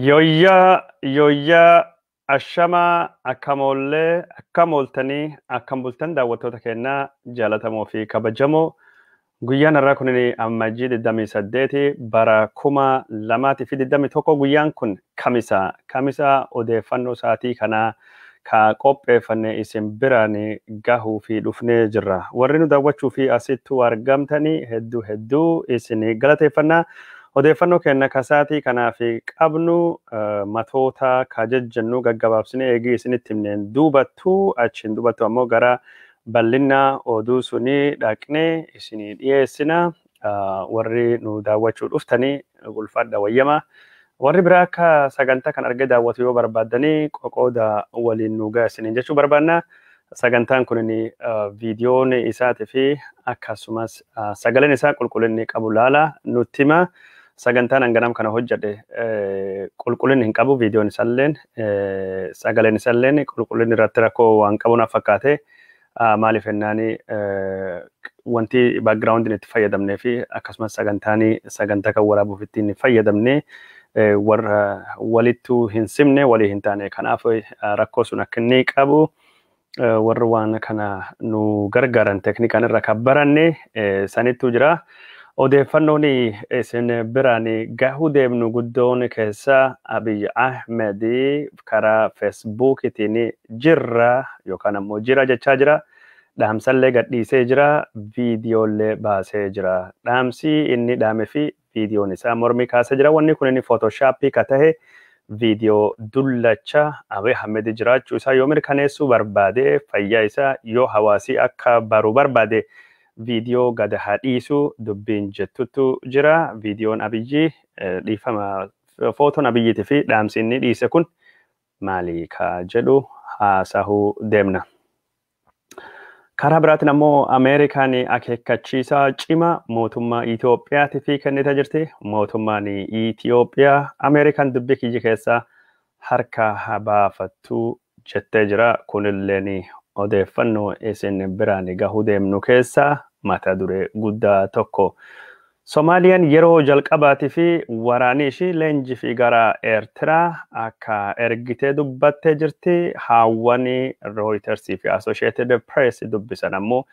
Yooyyaa yooyyaa ashamaa akkam oollee akkam ooltanii akkam bultan daawwattoota keenyaa jaalatamoo fi kabajamoo guyyaan har'aa kun Ammajjii 28 bara 2021. Guyyaan kun kamisa. Kamisa odeeffannoo sa'aatii kanaa ka qopheeffanne isin biraan gahuu fi dhufnee jirra. Warri nu daawwachuu fi asittuu argamtanii hedduu hedduu isin galateeffannaa. Odeeffannoo keenya kasaatii kanaaf qabnu matoota ka jejjennu gaggabaabsinee eegii isinitti himneen duubattu, achiin duubattu ammoo gara bal'ina oduu sunii dhaqnee isinii dhiyeessina. Warri nu daawwachuu dhuftanii ulfaadha wayyama. Warri biraa akka sagantaa kan argee daawwatu yoo barbaaddanii qoqooda waliin nu ga'a isiniin jechuu barbaanna. Sagantaan kun viidiyoon isaatii fi akkasumas sagaleen isaa qulqullinni qabu laala nutti hima. Sagantaan hanganam kana hojjedhe qulqullinni hin qabu, viidiyoon isaalleen sagaleen isaalleen qulqullinni irratti rakkoo waan qabu naaf fakkaate. Maaliif jennaan, wanti backgroundiin itti fayyadamnee fi akkasumas sagantaan sagantaa kan waraabuuf ittiin fayyadamne warra walittuu hin simne, walii hin taane. Kanaaf rakkoo sun akka inni qabu warra waan kana nu gargaaran teeknikaan irra kan baranne sanittuu jira. Odeeffannoon isin biraan gahuu deemnu guddoon keessa Abiy Ahmed karaa Feesbuukiitiin jirra yookaan ammoo jira jechaa jira. Dhaamsallee gadhiisee jira, viidiyoollee baasee jira. Dhaamsi inni dhaame fi viidiyoon isaa mormii kaasee jira. Wanni kun inni footooshaappii ka tahe viidiyoo dullacha Abiy Ahmed jiraachuu isaa yoo mirkaneessuu barbaade, fayyaa isaa yoo hawaasii akka baru barbaade, viidiyoo gad haa dhiisu dubbiin jettutu jira. Viidiyoon Abiyyi, dhiifama, footoon Abiyyiitii fi dhaamsi inni dhiise kun maali ka jedhu haasahuu deemna. Karaa biraatiin ammoo Ameerikaan akeekkachiisaa cimaa mootummaa Itoophiyaatiif kennitee jirti. Mootummaan Itoophiyaa Ameerikaan dubbii kiyya keessaa harka haa baafattu jettee jira. Kunilleen odeeffannoo isin biraan gahuu deemnu keessaa mata duree guddaa tokko. Somaaliyaan yeroo jalqabaatii fi waraanni ishii leenjii fi gara Eertiraa akka ergitee dubbattee jirti. Haawwan Rooyitersii fi Associated Press dubbisan ammoo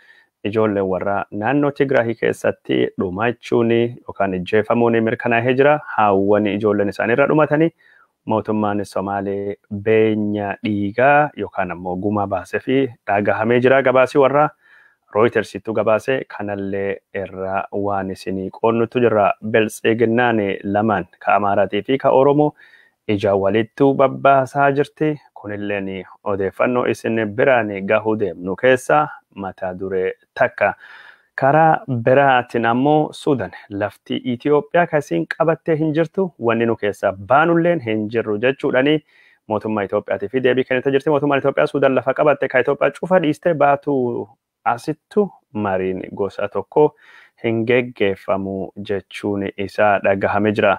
ijoolleen warra naannoo Tigraahii keessatti dhumachuun yookaan ijjeefamuun mirkanaa'ee jira. Haawwan ijoolleen isaaniirra dhumatanii mootummaan Somaalee beenya dhiigaa yookaan ammoo gumaa baasee fi dhagahamee jira. Gabaasii warra Rooyitersiitu gabaase kanallee irra waan isinii qoonnutu jira. Biltsiginnaan lamaan ka Amaaraatii fi ka Oromoo ija walittuu babbaasaa jirti. Kunilleen odeeffannoo isin biraan gahuu deemnu keessaa mata duree takka. Karaa biraatiin ammoo Suudan lafti Itoophiyaa kasiin qabattee hin jirtu, wanni nu keessaa baanulleen hin jirru jechuudhani mootummaa Itoophiyaatiif deebii kennitee jirti. Mootummaan Itoophiyaa Suudan lafa qabatte ka Itoophiyaa cufa dhiistee baatu asittu mariin gosa tokko hin geggeeffamu jechuun isaa dhagahame jira.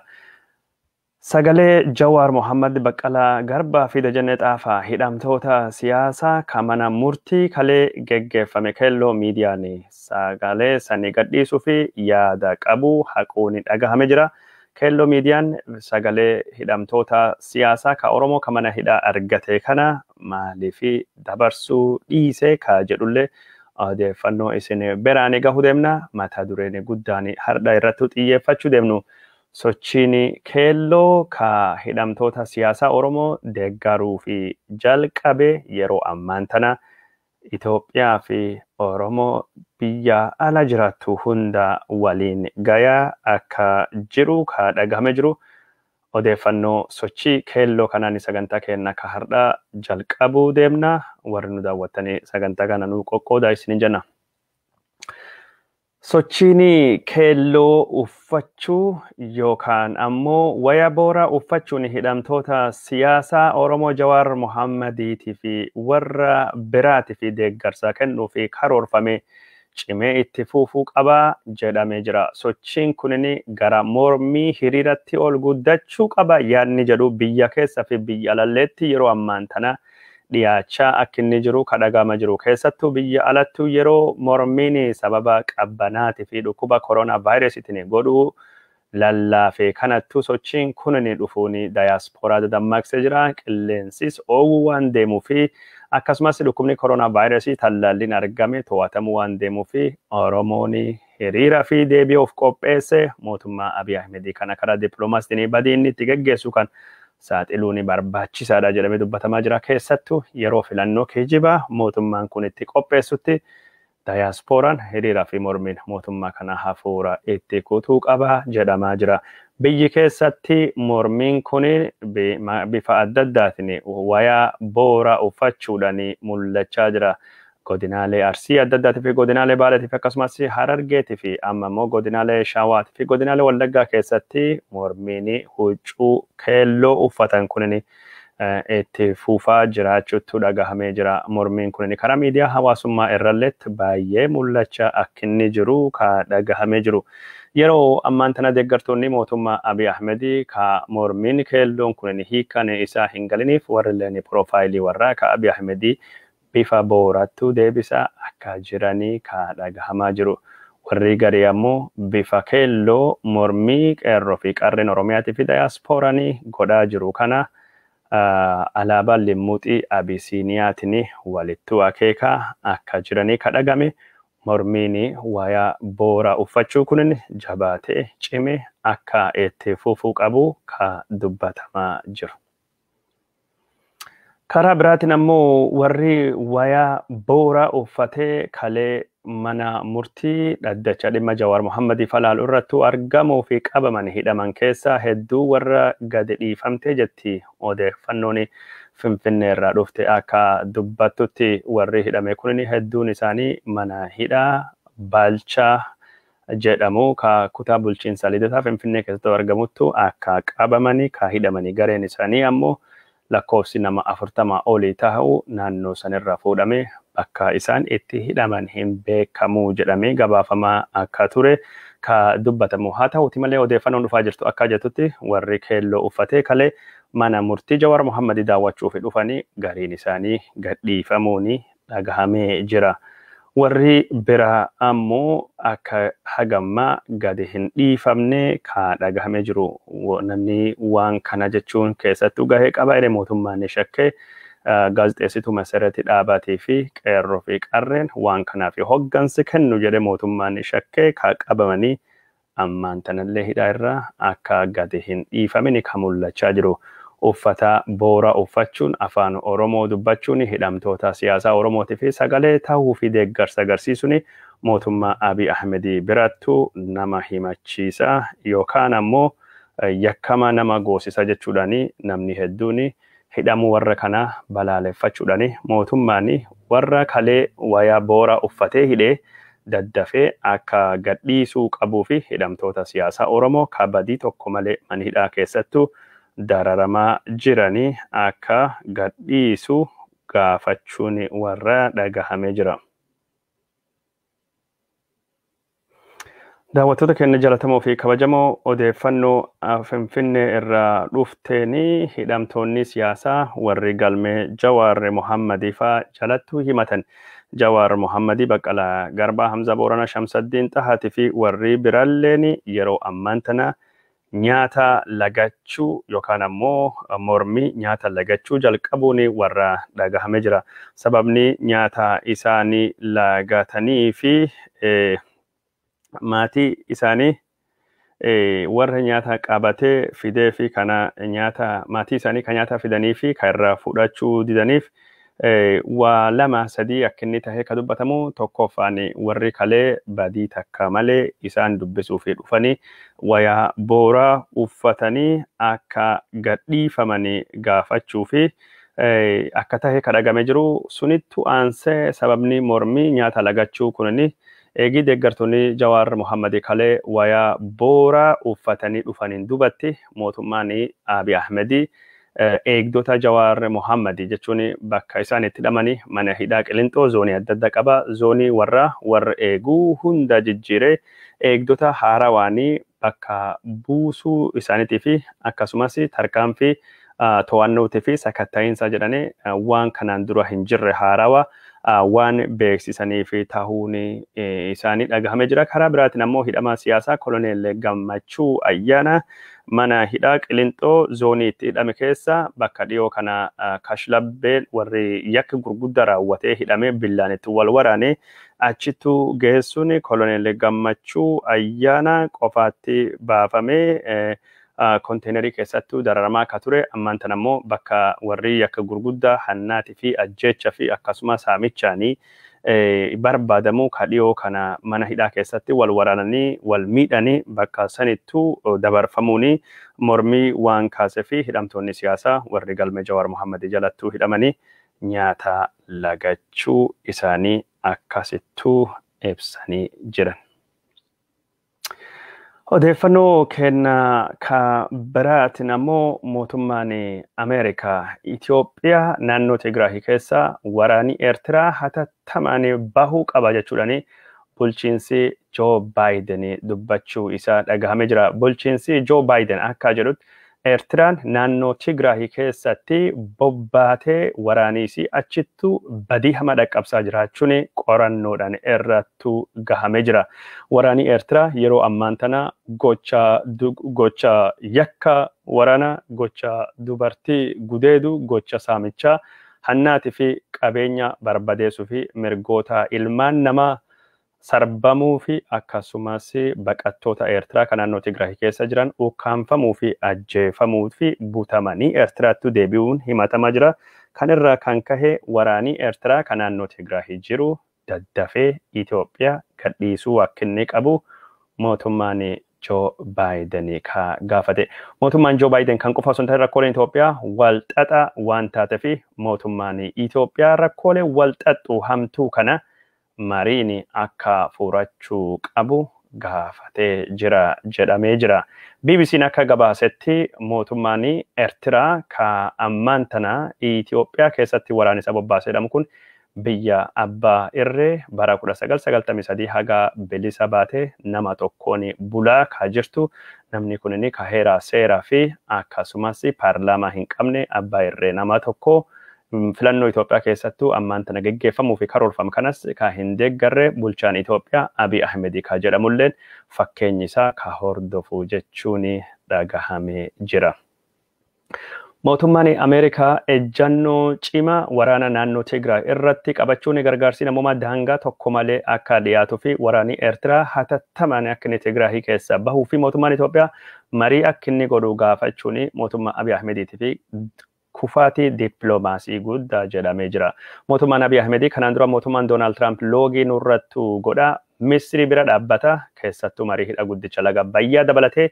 Sagalee Jawaar Mohammad, Baqqalaa Garbaa fi Dajannee Xaafaa hidhamtoota siyaasaa kan mana murtii kalee geggeeffame Keelloo Miidiyaan sagalee sanii gadhiisuu fi yaada qabu haquun dhagahame jira. Keelloo Miidiyaan sagalee hidhamtoota siyaasaa ka Oromoo ka mana hidhaa argate kana maaliif dabarsuu dhiise ka jedhullee odeeffannoo isin biraan gahuu deemna. Mata dureen guddaan har'a irratti xiyyeeffachuu deemnu sochiin keelloo ka hidhamtoota siyaasaa Oromoo deeggaruu fi jalqabe yeroo ammaan tana Itoophiyaa fi Oromoo biyya ala jiraattu hunda waliin gayaa akka jiru ka dhagahame jiru. Odeeffannoo sochii keelloo kanaan sagantaa keenya ka har'aa jalqabuu deemna. Warri nu daawwattanii sagantaa kana nu qoqqoodaa isiniin jenna. Sochiin keelloo uffachuu yookaan ammoo waya booraa uffachuun hidhamtoota siyaasaa Oromoo Jawaar Mohammadiitii fi warra biraatii fi deeggarsa kennuu fi karoorfame cimee itti fufuu qabaa jedhamee jira. Sochiin kunin gara mormii hiriiratti ol guddachuu qaba yaadni jedhu biyya keessa fi biyya alalleetti yeroo ammaan tana dhiyaachaa akka inni jiru kadhagama jiru. Keessattuu biyya alattuu yeroo mormiin sababa qabbanaatii fi dhukkuba koronaa vaayirasiitiin godhuu lallaafee kanattu sochiin kun dhufuun dayaaspooraa dadammaqsee jira. Qilleensis oowwuu waan deemuu fi akkasumas dhukkubni koronaa vaayirasii tallaalliin argame to'atamuu waan deemuu fi Oromoon hiriira fi deebi'uuf of qopheesse mootummaa Abiy Ahmedii kana karaa dippiloomaasiitiin badii inni itti geggeessu kan saaxiluun barbaachisaadha jedhamee dubbatamaa jira. Keessattuu yeroo filannoo kijibaa mootummaan kun itti qopheessutti dayaasporaan hiriiraa fi mormiin mootummaa kana hafuura itti kutuu qaba jedhamaa jira. Biyyi keessatti mormiin kun bifa adda addaatiin wayaa boora uffachuudhaan mul'achaa jira. Godinaalee Arsii adda addaatii fi godinaalee Baaleetii fi akkasumas Harargeetii fi amma immoo godinaalee Shawaatii fi godinaalee Wallaggaa keessatti mormiin huccuu keelloo uffatan kunin itti fufaa jiraachuutu dhagahamee jira. Mormiin kunin karaa miidiyaa hawaasummaa irralleetti baay'ee mul'achaa akka inni jiru ka dhagahamee jiru. Yeroo ammaan tana deeggartoonni mootummaa Abiy Ahmedii ka mormiin keelloon kunin hiikan isaa hin galiniif warri piroofaayilii warraa ka Abiy Ahmedii bifa boorattu deebisaa akka jiranii ka dhagahamaa jiru. Warri garii ammoo bifa keelloo mormii qeerroo fi qarreen Oromiyaatii fi dayaasporanii godhaa jiru kana alaabaa limmuuxii Abisiiniyaatiin walittu akeekaa akka jiranii ka dhagame mormiin wayaa boora uffachuu kunin jabaatee cime akka itti fufuu qabu ka dubbatamaa jiru. Karaa biraatiin ammoo warri wayaa boora uffatee kalee mana murtii dhaddacha dhimma Jawaar Mohammadii falaalu irrattu argamuu fi qabaman hidhaman keessaa hedduu warra gadi dhiifamtee jetti odeeffannoon Finfinnee irraa dhufte akka dubbattutti warri hidhame kunin hedduun isaanii mana hidhaa Baalchaa jedhamu ka kutaa bulchiinsa Lidataa Finfinnee keessatti argamuttu akka qabamanii ka hidhamanii gareen isaanii ammoo lakkoofsi nama 40 olii ta'u naannoo sanirraa fuudhame bakka isaan itti hidhaman hin beekamu jedhamee gabaafamaa akka ture ka dubbatamu. Haa ta'uti malee odeeffannoon dhufaa jirtu akka jettutti warri keelloo uffatee kalee mana murtii Jawaar Mohammadii daawwachuuf dhufanii gariin isaanii gadhiifamuun dhagahamee jira. Warri biraa ammoo akka hagammaa gadi hin dhiifamne ka dhagahamee jiru. Namni waan kana jechuun keessattuu gahee qaba jedhee mootummaan ni shakkee gaazexeessituu Masaratii Dhaabaatii fi qeerroo fi qarreen waan kanaaf hoggansi kennu jedhee mootummaan ni shakkee ka qabamanii ammaan tanallee hidhaa irraa akka gadi hin dhiifamne ka mul'achaa jiru. Uffata boora uffachuun afaan Oromoo dubbachuun hidhamtoota siyaasaa Oromootii fi sagalee ta'uu fi deeggarsa agarsiisuun mootummaa Abiy Ahmedii birattu nama himachiisa yookaan ammoo yakkama nama goosisa jechuudhaan namni hedduun hidhamuu warra kanaa balaaleffachuudhaan mootummaan warra kalee wayaa boora uffatee hidhee daddafee akka gadhiisuu qabuu fi hidhamtoota siyaasaa Oromoo kabadii tokko malee mana hidhaa keessattuu dararamaa jiranii akka gadhiisu gaafachuun warra dhagahamee jira. Daawwattoota keenya jaallatamoo fi kabajamoo odeeffannoo Finfinnee irraa dhufteeni hidhamtoonni siyaasaa warri galmee Jawaar Mohammadii faa jalattu himatan. Jawaar Mohammadii, Baqqalaa Garbaa, Hamza Booranaa, Shamsaddiin Xahaatii fi warri biraalleen yeroo ammaan tana nyaata lagachuu yookaan ammoo mormii nyaata lagachuu jalqabuun warra dhagahamee jira. Sababni nyaata isaanii lagatanii fi maatii isaanii warra nyaata qabatee fidee fi kana nyaata maatii isaanii kan nyaata fidanii fi kan irraa fudhachuu didaniif waa lama sadii akka inni tahee ka dubbatamu. Tokkoffaan warri kalee badii takka malee isaan dubbisuu fi dhufanii wayaa booraa uffatanii akka gadhiifamanii gaafachuu fi akka tahee ka dhagame jiru. Sunittu aansee sababni mormii nyaata lagachuu kunini eegii deeggartoonni Jawaar Mohammadii kalee wayaa booraa uffatanii dhufaniin dubatti mootummaan Abiy Ahmedii eegdota Jawaar Mohammadii jechuun bakka isaan itti hidhamanii mana hidhaa Qilinxoo zoonii adda addaa qaba. Zoonii warra eeguu hunda jijjiiree eegdota haarawaanii bakka buusuu isaaniitii fi akkasumas tarkaanfii to'annootii fi sakatta'iinsa jedhanii waan kanaan dura hin jirre haarawa waan beeksisanii fi tahuun isaanii dhagahamee jira. Karaa biraatiin ammoo hidhamaa siyaasaa Koloneel Gammachuu Ayyaana mana hidhaa Qilinxoo zoonii itti hidhame keessa bakka dhiyoo kana kashlabbeen warri yakka gurguddaa raawwatee hidhamee billaan itti wal waraane achittu geessuun Koloneel Gammachuu Ayyaana qofaatti baafamee konteenarii keessattuu dararamaa akka ture ammaan tan ammoo bakka warri yakka gurguddaa hannaatii fi ajjeecha fi akkasumas saamichaanii barbaadamu ka dhiyoo kana mana hidhaa keessatti wal waraananii wal miidhanii bakka sanittuu dabarfamuuni mormii waan kaasee fi hidhamtoonni siyaasaa warri galmee Jawaar Mohammed jalattuu hidhamanii nyaata lagachuu isaanii akkasittuu ibsanii jiran. Odeeffannoo kenna ka biraatiin ammoo mootummaan Ameerikaa Itoophiyaa naannoo Tigraay keessa waraanni Eertiraa hatattamaan bahuu qaba jechuudhaan bulchiinsi Joo Baayiden dubbachuu isaa dhagahamee jira. Bulchiinsi Joo Baayiden akka jedhutti Eertiraan naannoo Tigraay keessatti bobbaatee waraaniis achittuu badii hama dhaqqabsaa jiraachuun qorannoodhaan irrattu gahamee jira. Waraanni Eertiraa yeroo ammaan tana gocha yakka waraana, gocha dubartii gudeedu, gocha saamichaa, hannaatii fi qabeenya barbadeessuu fi mirgoota ilmaan namaa sarbamuu fi akkasumas baqattoota Eertiraa kan naannoo Tigraay keessa jiran ukkaanfamuu fi ajjeefamuu fi butamanii Eertiraatti deebi'uun himatamaa jira. Kan irraa kan kahe waraanii Eertiraa kan naannoo Tigraay jiru daddafee Itoophiyaa gadhiisuu akka inni qabu mootummaan Joo Baayiden ka gaafate. Mootummaan Joo Baayiden kan qofa osoo hin taane rakkooleen Itoophiyaa wal xaxaa waan taatee fi mootummaan Itoophiyaa rakkoolee wal xaxxu hamtuu kana mariin akka furachuu qabu gaafatee jira jedhamee jira. BBC'n akka gabaasetti mootummaan Eertiraa ka ammaan tana Itoophiyaa keessatti waraana isa bobbaasee jedhamu kun biyya abbaa irree bara 1993 haga bilisa baatee nama tokkoon bulaa ka jirtu namni kun ka heeraa seeraa fi akkasumas paarlaamaa hin qabne abbaa irree nama tokko filannoo Itoophiyaa keessattuu ammaan tana geggeeffamuu fi karoorfame kanas ka hin deeggarre bulchaan Itoophiyaa Abiy Ahmed ka jedhamulleen fakkeenyi isaa ka hordofu jechuun dhagahamee jira. Mootummaan Ameerikaa ejjannoo cimaa waraana naannoo Tigraay irratti qabachuun gargaarsi namoomaa daangaa tokko malee akka dhiyaatuu fi waraanni Eertiraa hatattamaan akka inni Tigraay keessa bahuu fi mootummaan Itoophiyaa marii akka inni godhu gaafachuun mootummaa Abiy Ahmediitii fi kufaatii dippiloomaasii guddaa jedhamee jira. Mootummaan Abiy Ahmed kanaan dura mootummaan Doonaald Tiraamp loogii nurrattu godha. Misrii bira dhaabbata keessattuu marii hidha guddicha laga Abbayyaa dabalatee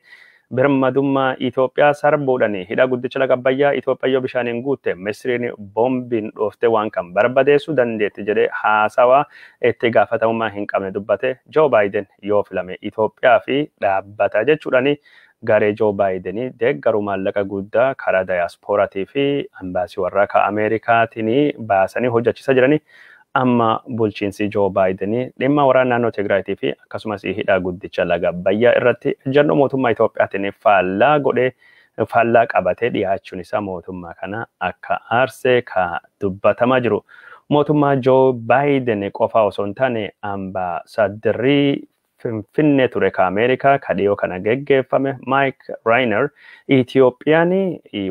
birmadummaa Itoophiyaa sarbuudhaan hidha guddicha laga Abbayyaa Itoophiyaa yoo bishaaniin guutte Misriin boombiin dhooftee waan kan barbadeessuu dandeetti jedhee haasawaa itti gaafatamummaa hin qabne dubbate Joo Baayiden yoo filame Itoophiyaa fi dhaabbata jechuudhaan garee Joo Baayidenii deeggaruu maallaqa guddaa karaa dayaasporaatii fi ambaasii warraa ka Ameerikaatiin baasanii hojjechiisaa jiranii amma bulchiinsi Joo Baayidenii dhimma waraana naannoo Tigraayitii fi akkasumas hidha guddicha laga Abbayyaa irratti ejjennoo mootummaa Itoophiyaatiin faallaa godhee faallaa qabatee dhiyaachuun isaa mootummaa kana akka aarsee ka dubbatamaa jiru. Mootummaa Joo Baayiden qofa osoo hin taane ambaasaaddarrii Finfinnee ture ka Ameerikaa ka dhiyoo kana geggeeffame Mike Rainer Itoophiyaan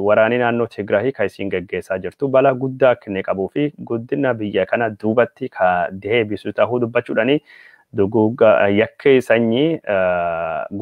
waraanni naannoo Tigraay ka isiin geggeessaa jirtu balaa guddaa akka inni qabuu fi guddina biyya kana duubatti ka deebisu ta'uu dubbachuudhaan duguugga yakkee sanyii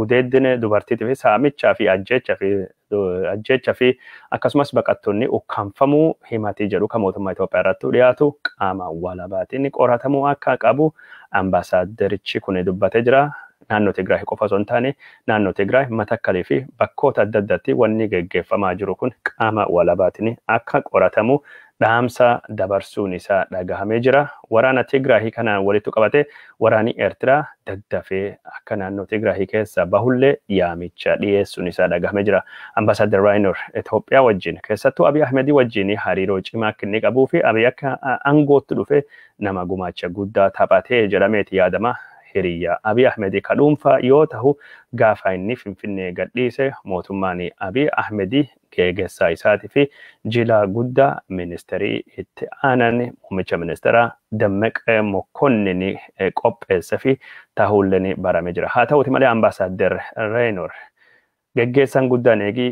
gudeeddina dubartiitii fi saamichaa fi ajjeechaa fi akkasumas baqattoonni ukkaanfamuu himatii jedhu kan mootummaa Itoophiyaa irratti dhiyaatu qaama walabaatiin qoratamuu akka qabu ambaasaadderichi kun dubbatee jira. Naannoo Tigraay qofa osoo hin taane naannoo Tigraay Matakkalii fi bakkoota adda addaatti wanni geggeeffamaa jiru kun qaama walabaatiin akka qoratamu dhaamsa dabarsuun isaa dhagahamee jira. Waraana Tigraay kanaan walitti qabate waraanni Eertiraa daddafee akka naannoo Tigraay keessa bahullee yaamicha dhiyeessuun isaa dhagahamee jira. Ambaasaadder Raayinor Itoophiyaa wajjin keessattuu Abiy Ahmedii wajjin hariiroo cimaa akka inni qabuu fi Abiy akka aangootti dhufe nama gumaacha guddaa taphatee jedhameeti yaadama. Hiriyyaa Abiy Ahmed ka dhuunfaa yoo ta'u, gaafa inni Finfinnee gadhiise mootummaan Abiy Ahmed geggeessaa isaatii fi jila guddaa ministeerii itti aanan muummicha ministeeraa Dammaqee Mokonnin qopheesse fi ta'ullee barame jira. Haa ta'uti malee ambaasaaddar Reenor geggeessaan guddaan eegii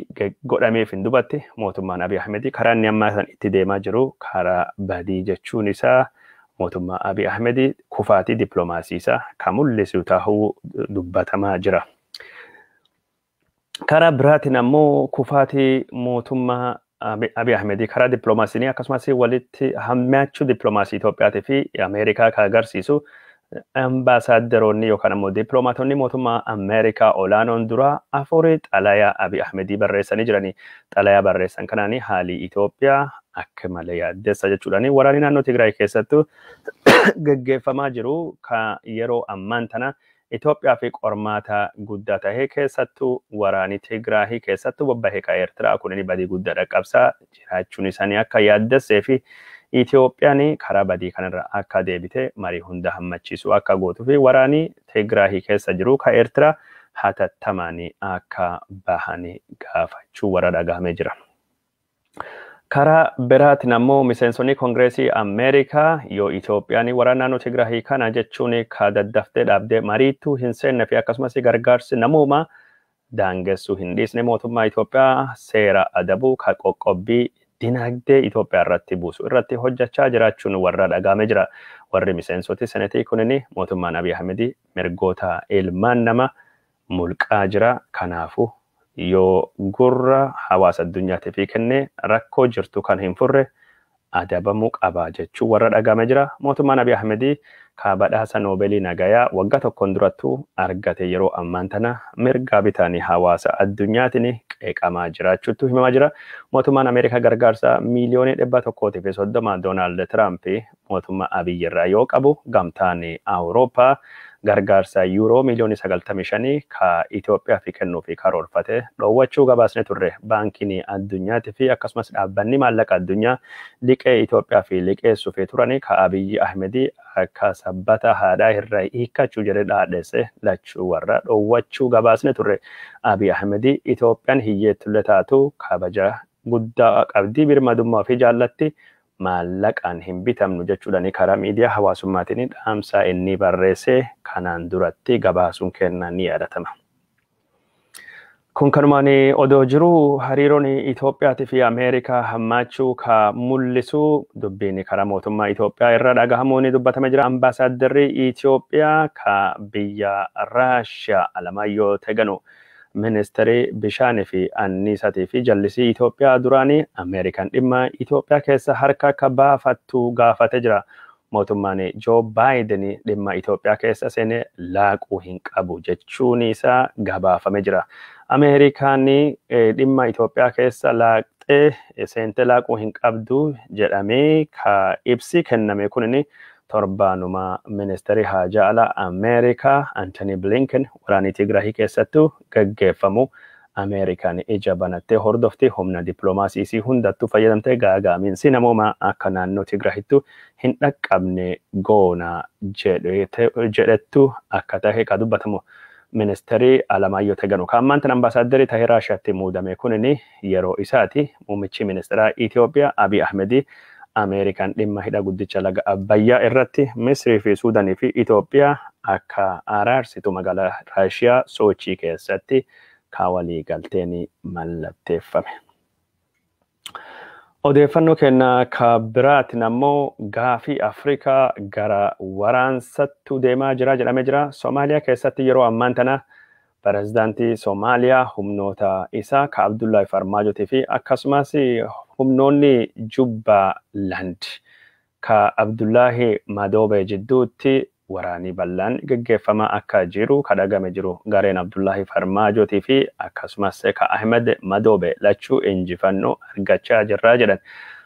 godhameef hin dubatti mootummaan Abiy Ahmed karaa inni ammaa san itti deemaa jiru karaa badii jechuun isaa mootummaa Abiy Ahmed kufaatii dippiloomaasii isaa kan mul'isu ta'uu dubbatamaa jira. Karaa biraatiin ammoo kufaatii mootummaa Abiy Ahmed karaa dippiloomaasiin akkasumas walitti hammaachuu dippiloomaasii Itoophiyaatii fi Ameerikaa kan agarsiisu ambaasaaderoonni yookaan ammoo dippiloomaatonni mootummaa Ameerikaa olaanoon dura 4 xalayaa Abiy Ahmedii barreessanii jiranii. Xalayaa barreessan kanaan haalli Itoophiyaa akka malee yaaddessa jechuudhaan waraanni naannoo Tigraay keessattuu geggeeffamaa jiru kan yeroo ammaan tana Itoophiyaa fi qormaata guddaa tahee keessattuu waraanni Tigraay keessattuu bobbahee kan Eertiraa kunin badii guddaa dhaqqabsaa jiraachuun isaanii akka yaaddessee fi Itoophiyaan karaa badii kanarra akka deebite marii hunda hammachiisu akka gootuu fi waraanni Tigraay keessa jiru kan Eertiraa hatattamaan akka bahanii gaafachuu warra dhagahamee jira. Karaa biraatiin ammoo miseensonni Koongireesii Ameerikaa yoo Itoophiyaan waraana naannoo Tigraay kana jechuun ka daddaftee dhaabdee mariituu hin seenne fi akkasumas gargaarsi namoomaa daangessuu hin dhiisne mootummaa Itoophiyaa seera adabuu ka qoqqobbii dinagdee Itoophiyaa irratti buusu irratti hojjechaa jiraachuun warra dhagahamee jira. Warri miseensoti senetii kunin mootummaan Abiy Ahmed mirgoota ilmaan nama mulqaa jira. Kanaafuu yoo gurra hawaasa addunyaatiif kennee rakkoo jirtu kan hin furre adabamuu qaba jechuun warra dhagahamee jira. Mootummaan Abiy Ahmed ka badhaasa Noobeelii nagayaa waggaa tokkoon durattuu argate yeroo ammaan tana mirga bitaanii hawaasa addunyaatiin qeeqamaa jiraachuutu himamaa jira. Mootummaan Ameerikaa gargaarsa miiliyoonii 130 Doonaald Tiraamp mootummaa Abiy irraa yoo qabu gamtaan Awurooppaa gargaarsa yuuroo miiliyoonii 95 ka Itoophiyaa fi kennuu fi karoorfate dhoowwachuu gabaasne turre. Baankiin addunyaatii fi akkasumas dhaabbanni maallaqa addunyaa liqee Itoophiyaa fi liqeessuu fi turani ka Abiy Ahmed akka sabbata haadhaa irraa hiikkachuu jedhee dhaadhesse lachuu warra dhoowwachuu gabaasne turre. Abiy Ahmed Itoophiyaan hiyyeettullee taatu kabaja guddaa qabdii birmadummaa fi jaallatti maallaqaan hin bitamnu jechuudhaan karaa miidiyaa hawaasummaatiin dhaamsaa inni barreesse kanaan duratti gabaasuun kennaa ni yaadatama. Kun kanumaan odoo jiru hariiroon Itoophiyaatii fi Ameerikaa hammaachuu ka mul'isu dubbiin karaa mootummaa Itoophiyaa irra dhagahamuun dubbatamee jira. Ambaasaaddarri Itoophiyaa ka biyya Raashiyaa Alamaayyoo Teganu ministeerri bishaanii fi anniisaatii fi jallisii Itoophiyaa duraanii Ameerikaan dhimma Itoophiyaa keessa harka akka baafattu gaafatee jira. Mootummaan Joo Baayiden dhimma Itoophiyaa keessa seenee laaquu hin qabu jechuun isaa gabaafamee jira. Ameerikaan dhimma Itoophiyaa keessa laaqxee seentee laaquu hin qabdu jedhamee ka ibsi kenname kunin torbaanuma ministeerri haajaa alaa Ameerikaa Antony Blinken waraanni Tigraay keessattuu gaggeeffamu Ameerikaan ija banattee hordofti humna dippiloomaasii isii hundattuu fayyadamtee gaagaamiinsi namooma akka naannoo Tigraahittu hin dhaqqabne goona jedhettu akka tahe ka dubbatamu ministeerri Alamaayyoo Teganuu. Ka ammaan tan ambaasaaddari tahee Raashiyaatti muudame kunin yeroo isaati muummichi ministeeraa Itoophiyaa Abiy Ahmed Ameerikaan dhimma hidha guddicha laga Abbayyaa irratti Misrii fi Suudaanii fi Itoophiyaa akka araarsitu magaalaa Raashiyaa Sochii keessatti ka walii galteen mallatteeffame. Odeeffannoo kenna ka biraatiin ammoo gaafii Afrikaa gara waraansattu deemaa jira jedhamee jira. Soomaaliyaa keessatti yeroo ammaan tana pirezidaantii Soomaaliyaa humnoota isaa ka Abdullahi Farmaajootii fi akkasumas humnoonni Jubbaland ka Abdullahi Madoobe jidduutti waraanii bal'aan geggeeffamaa akka jiru ka dhagame jiru gareen Abdullahi Farmaajootii fi akkasumas ka Ahmed Madoobe lachuu injifannoo argachaa jirraa jedhan.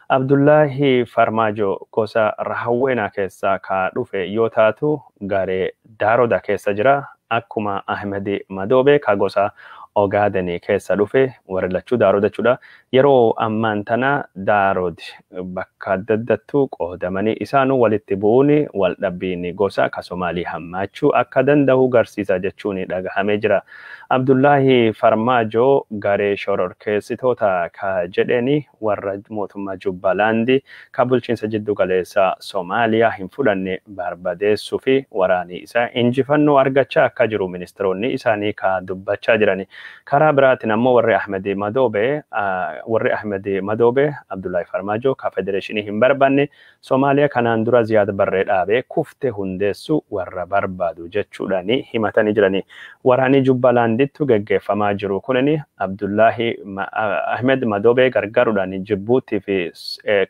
Abdullahi Farmaajoo gosa Rahawweenaa keessaa ka dhufe yoo taatu garee Daaroda keessa jira. Akkuma Ahmed Madoobe ka gosa Ogaadenii keessa dhufe warri lachuu Daarood jechuudha. Yeroo ammaan tana Daarood bakka adda addattuu qoodamanii isaanuu walitti bu'uun wal dhabbiin gosa ka Somaalii hammaachuu akka danda'u garsiisa jechuun dhagahamee jira. Abdullaahi Farmaajoo garee shororkeessitoota ka jedheeni warra mootummaa Jubbalaandii ka bulchiinsa jiddu galeessa Somaaliyaa hin fudhanne barbadeessuu fi waraanii isaa injifannoo argachaa akka jiru ministeeronni isaanii ka dubbachaa jirani. Karaa biraatiin ammoo warri Ahmed Madoobe Abdullaahi Farmaajoo ka federeeshinii hin barbaanne Somaaliyaa kanaan dura Ziyaad Barree dhaabee kufte hundeessuu warra barbaadu jechuudhaan himatanii jirani. Waraanni Jubbalaandittu geggeeffamaa jiru kunin Abdullaahi Ahmed Madoobee gargaaruudhaan Jibbuutii fi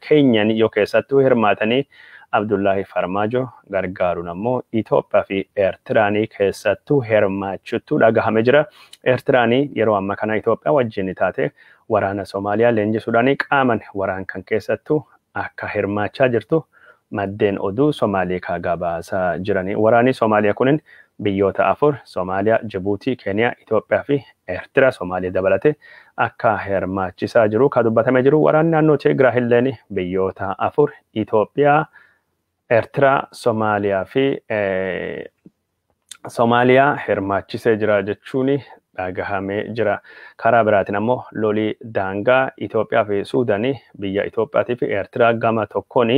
Keenyan yoo keessattuu hirmaatanii Abdullaahi Farmaajo gargaaruun ammoo Itoophiyaa fi Eertiraanii keessattuu hirmaachuttu dhagahame jira. Eertiraanii yeroo amma kana Itoophiyaa wajjin taate waraana Somaaliyaa leenjisuudhaan qaaman waraan kan keessattuu akka hirmaachaa jirtu maddeen oduu Somaalii ka gabaasaa jirani. Waraanni Somaaliyaa kunin biyyoota afur Somaaliyaa, Jibuutii, Keeniyaa, Itoophiyaa fi Eertiraa Somaaliyaa dabalate akka hirmaachisaa jiru ka dubbatamee jiru. Waraanni naannoo Tigraay illeen biyyoota afur Itoophiyaa, Eertiraa, Somaaliyaa fi Somaaliyaa hirmaachisee jira jechuun dhagahamee jira. Karaa biraatiin ammoo lolii daangaa Itoophiyaa fi Suudaanii biyya Itoophiyaatii fi Eertiraa gama tokkoon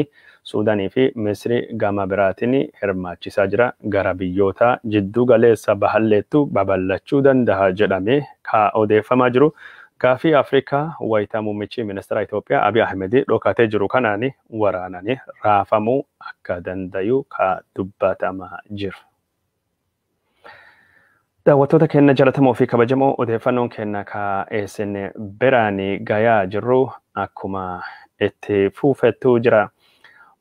Suudaanii fi Misri gama biraatiin hirmaachisaa jira. Gara biyyoota jidduu galeessa bahalleettu babal'achuu danda'a jedhamee ka odeeffamaa jiru. Gaafii Afrikaa wayitaa muummichi ministeera Itoophiyaa Abiy Ahmed dhokatee jiru kanaan waraananii raafamuu akka dandayu ka dubbatamaa jiru. Daawwattoota keenya jaallatamoo fi kabajamoo odeeffannoon keenya ka isin biraan gayaa jirru akkuma itti fuufettu jira.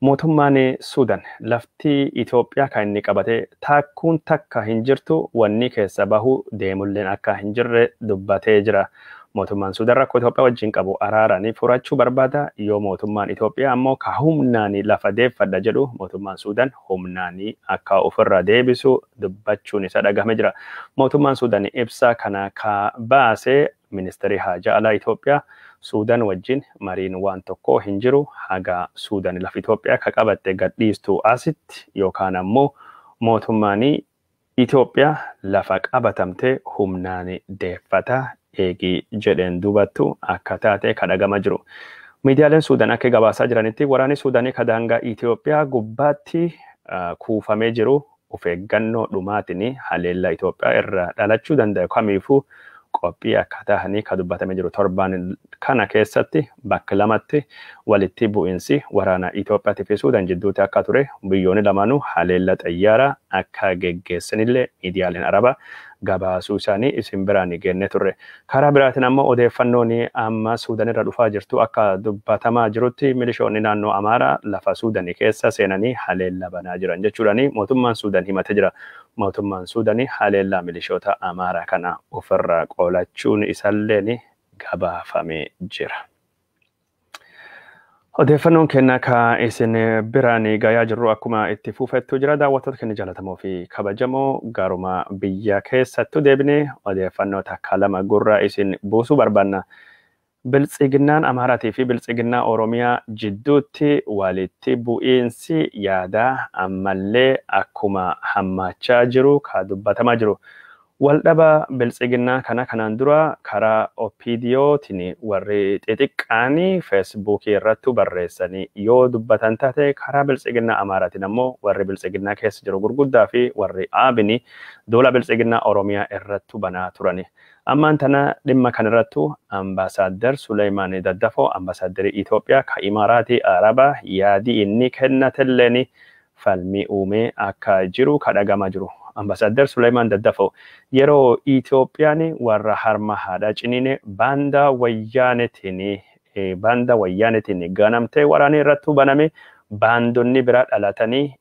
Mootummaan Suudaan lafti Itoophiyaa kan inni qabate takkuun takka hin jirtu wanni keessa bahu deemulleen akka hin jirre dubbatee jira. Mootummaan Suudaan rakkoo Itoophiyaa wajjin qabu araaranii furachuu barbaada. Yoo mootummaan Itoophiyaa ammoo ka humnaan lafa deeffadha jedhu mootummaan Suudaan humnaan akka ofirra deebisu dubbachuun isa dhagahame jira. Mootummaan Suudaan ibsa kana ka baase ministeerri haajaa alaa Itoophiyaa Suudaan wajjin mariin waan tokko hin jiru haga Suudaan lafa Itoophiyaa ka qabatte gadhiistu asitti yookaan ammoo mootummaan Itoophiyaa lafa qabatamte humnaan deeffata eegii jedheen dubattu akka taate ka dhagama jiru. Miidiyaaleen Suudaan akka gabaasaa jiranitti waraanni Suudaanii ka daangaa Itoophiyaa gubbaatti kuufamee jiru of eeggannoo dhumaatiin haleellaa Itoophiyaa irraa dhalachuu danda'u kamiifuu qophii akka ta'anii ka dubbatamee jiru. Torbaan kana keessatti bakka lamatti walitti bu'insi waraana Itoophiyaatii fi Suudaan jidduutti akka ture biyyoonni lamaanuu haleellaa xayyaaraa akka geggeessanillee miidiyaaleen Arabaa gabaasuu isaanii isin biraan geenne turre. Karaa biraatiin ammoo odeeffannoon amma Suudaan irra dhufaa jirtu akka dubbatamaa jirutti milishoonni naannoo Amaaraa lafa Suudaanii keessa seenanii haleellaa banaa jiran jechuudhaan mootummaan Suudaan himatee jira. Mootummaan Suudaanii haleellaa milishoota Amaaraa kana ofirraa qolachuun isaalleen gabaafamee jira. Odeeffannoon keenya ka isin biraan gayaa jirru akkuma itti fuufettu jira. Daawwattoota keenya jaallatamoo fi kabajamoo garuma biyya keessattuu deebinee odeeffannoo takka lama gurra isin buusuu barbaanna. Biltsiginnaan Amaaraatii fi Biltsiginnaa Oromiyaa jidduutti walitti bu'iinsi yaadaa ammallee akkuma hammaachaa jiru ka dubbatamaa jiru. Waldhaba biltsiginnaa kana kanaan dura karaa OPDOtiin warri xixiqqaanii feesbuukii irratti barreessanii yoo dubbatan taate karaa biltsiginnaa Amaaraatiin ammoo warri biltsiginnaa keessa jiru gurguddaa fi warri Aabini duula biltsiginnaa Oromiyaa irratti banaa turani. Ammaan tana dhimma kanarrattu ambaasaaddar Suleymaan Daddafoo ambaasaaddari Itoophiyaa ka Imaaraatii Arabaa yaadii inni kennatelleen falmii uumee akka jiru ka dhagamaa jiru. Ambaasaadder Suleymaan Daddafoo yeroo Itoophiyaan warra harma haadha ciniine baandaa wayyaanetiin ganamtee waraanni irratti baname baandonni bira dhalatanii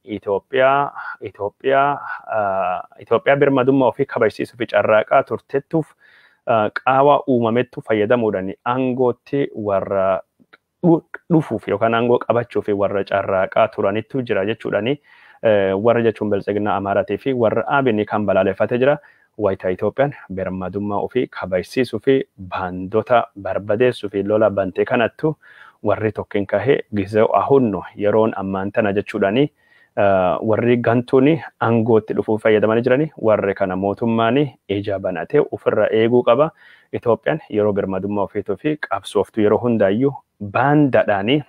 Itoophiyaa birmadummaa ofii kabajsiisuu fi carraaqaa turtettuuf qaawwa uumamettu fayyadamuudhaan aangootti warra dhufuuf yookaan aangoo qabachuuf warra carraaqaa turanittu jira jechuudhaani. Warra jechuun biltsiginnaa Amaaraatii fi warra Abini kan balaaleffatee jira. Wayitaa Itoophiyaan birmadummaa ofii kabajsiisuu fi baandota barbadeessuu fi lola bantee kanattu warri tokkin kahee gisee ahunnu yeroon ammaan tana jechuudhaani warri gantuun aangootti dhufuu fayyadamanii jirani warri kana mootummaan ija banatee ofirra eeguu qaba. Itoophiyaan yeroo birmadummaa ofiituu fi qabsooftu yeroo hundaayyuu baandaadhaanii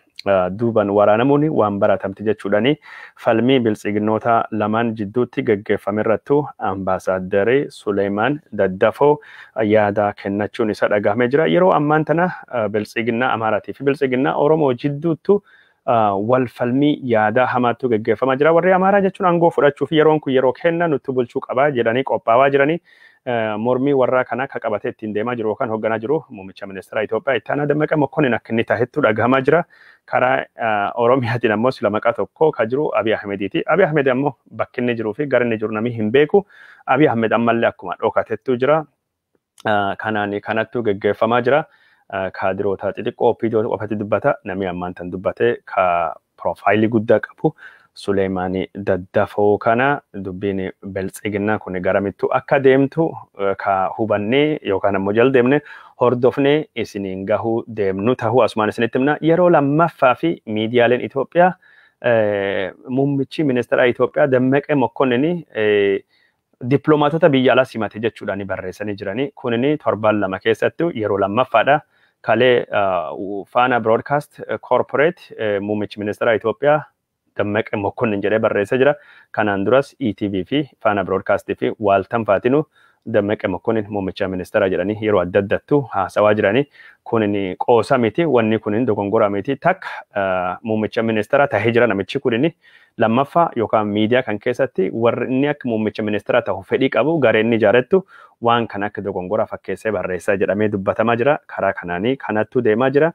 duuban waraanamuun waan baratamti jechuudhaani falmii biltsiginnoota lamaan jidduutti geggeeffame irrattu ambaasaadarri Suleemaan Daddafoo yaada kennachuun isa dhagahamee jira. Yeroo ammaan tana biltsiginnaa Amaaraatii fi biltsiginnaa Oromoo jidduuttu wal falmii yaada hamaatu geggeeffamaa jira. Warri Amaaraa jechuun aangoo fudhachuuf yeroon kun yeroo kenna nutti bulchuu qabaa jedhanii qophaawaa jiranii. Mormii warraa kana akka qabatee ittiin deemaa jiru yookaan hoogganaa jiru muummicha ministeera Itoophiyaa itti aanaa Dammaqaa Mokonnin akka inni tahettu dhagahamaa jira. Karaa Oromiyaatiin ammoo sila maqaa tokko kan jiru Abiy Ahmediiti. Abiy Ahmed ammoo bakki inni jiruu fi gara inni jiru namni hin beeku. Abiy Ahmed ammallee akkuma dhokatettu jira. Kanaan kanattu geggeeffamaa jira. Kaadiroota xixiqqoo OPDO qofatti dubbata. Namni ammaan tan dubbate ka piroofaayilii guddaa qabu. Suleemaan Daddafoo kana dubbiin biltsiginnaa kun garamittu akka deemtu ka hubannee yookaan ammoo jala deemne hordofnee isiniin gahuu deemnu tahuu asumaan isinitti himna. Yeroo lammaffaa fi miidiyaaleen Itoophiyaa muummichi ministeera Itoophiyaa Dammaqee Mokonnin dippiloomaatota biyya alaa simate jechuudhaan barreessanii jiranii. Kunin torban 2 keessatti yeroo lammaffaadha. Kalee Faana Broadcast Corporate muummichi ministeera Itoophiyaa Dammaqee Mokonnin jedhee barreessee jira. Kanaan duras ETV fi Faana Broadcast fi Waaltan Faatinu Dammaqee Mokonnin muummicha ministeera jedhanii yeroo adda addattu haasawaa jiranii. Kunin qoosa miti, wanni kunin dogongora miti. Takka muummicha ministeera tahee jira namichi kunin lammaffaa yookaan miidiyaa kan keessatti warri inni akka muummicha ministeera tahu fedhii qabu gareen inni ijaarettu waan kana akka dogongora fakkeessee barreessaa jedhamee dubbatamaa jira. Karaa kanaanii kanattu deemaa jira.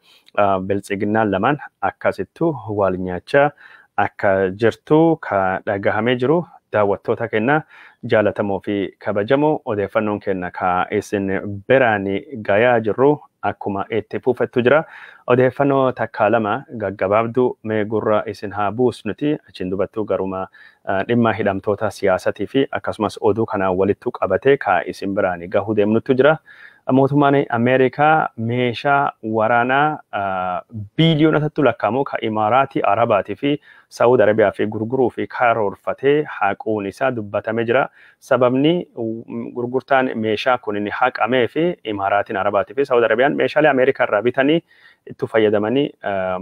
Biltsiginnaan lamaan akkasittu wal nyaachaa akka jirtu ka dhagahamee jiru. Daawwattoota keenya jaalatamoo fi kabajamoo odeeffannoon keenya ka isin biraan gayaa jirru akkuma itti fufettu jira. Odeeffannoo takka lama gaggabaabduu mee gurra isin haa buusnuti achiin dubattuu garuma dhimma hidhamtoota siyaasatii fi akkasumas oduu kanaan walittu qabatee ka isin biraan gahuu deemnuttu jira. Mootummaan Ameerikaa meeshaa waraanaa biiliyoonatatti lakkaa'amu ka Imaaraatii Arabaatii fi Saawud Arabiyaa fi gurguruu fi karoorfatee haquun isaa dubbatamee jira. Sababni gurgurtaan meeshaa kun inni haqamee fi Imaaraatiin Arabaatii fi Saawud Arabiyaan meeshaalee Ameerikaa irraa bitanii itti fayyadamanii